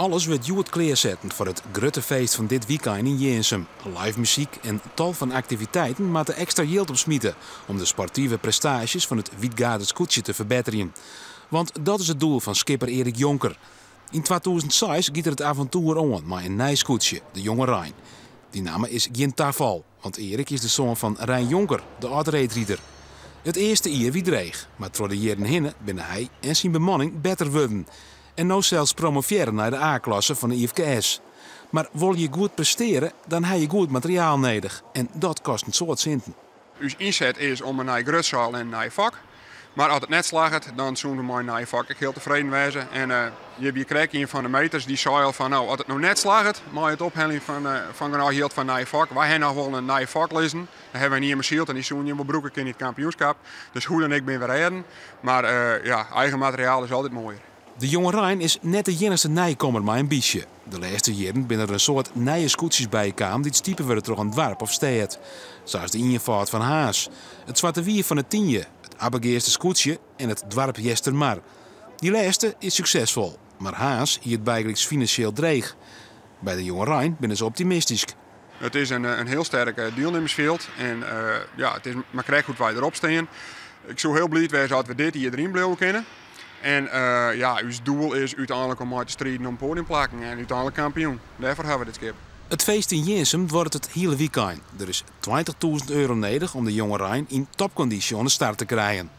Alles wurdt hjoed klearsetten foar it grutte feest fan dit wykein yn Jirnsum. Live muzyk en tal fan aktiviteiten moatte ekstra jild opsmite om de sportive prestaasjes fan it Wytgaarder skûtsje te ferbetterjen. Want dat is it doel fan skipper Erik Jonker. Yn 2006 giet er it aventoer oan mei in nij skûtsje, de Jonge Rein. Dy namme is gjin tafal, want Erik is de soan fan Rein Jonker, de âld-reedrider. It earste jier wie dreech, mar troch de jierren hinne binne hy en syn bemanning better wurden. En no sels promovearre nei de A-klasse fan de IFKS. Mar wolle je goed prestearje, dan ha je goed materiaal nedich. En dat kostet in soad sinten. Us ynset is om in nij grutseil en in nij fok. Mar as it net slagget, dan soene we mei in nije fok ek hiel tefreden wêze. En hjir wie krekt ien fan de meters dy sei al fan no, as it no net slagget mei it opheljen fan genôch jild foar in nije fok, wy ha noch wol in nije fok lizzen. Dêr hawwe wy yn ien syld en dy soene jim wol brûke kinne yn it kampioenskap. Dus hoe dan ek binne we rêden. Mar ja, eigen materiaal is altyd moaier. De Jonge Rein is net de iennichste nijkommer mei ambysje. De lêste jierren binne der in soad nije skûtsjes bykaam dy't stipe wurde troch in doarp of stêd. Sa as de Ienfâld fan Harns, it Swarte Wief fan 'e Tynje, it Abbegeaster skûtsje en it doarp Eastermar. Dy lêste is suksesfol, mar Harns hie it bygelyks finansjeel dreech. By de Jonge Rein binne se optimistysk. It is in hiel sterk dielnimmersfjild en ja, it is mar krekt hoe't wy derop stean. Ik soe hiel bliid wêze as we dit jier deryn bliuwe kinne. En ja, ús doel is úteinlik om mei te striden om poadiumplakken en úteinlik kampioen. Dêrfoar hawwe we dit skip. It feest yn Jirnsum duorret it hiele wykein. Der is 20.000 euro nedich om de Jonge Rein yn topkondysje oan de start te krijen.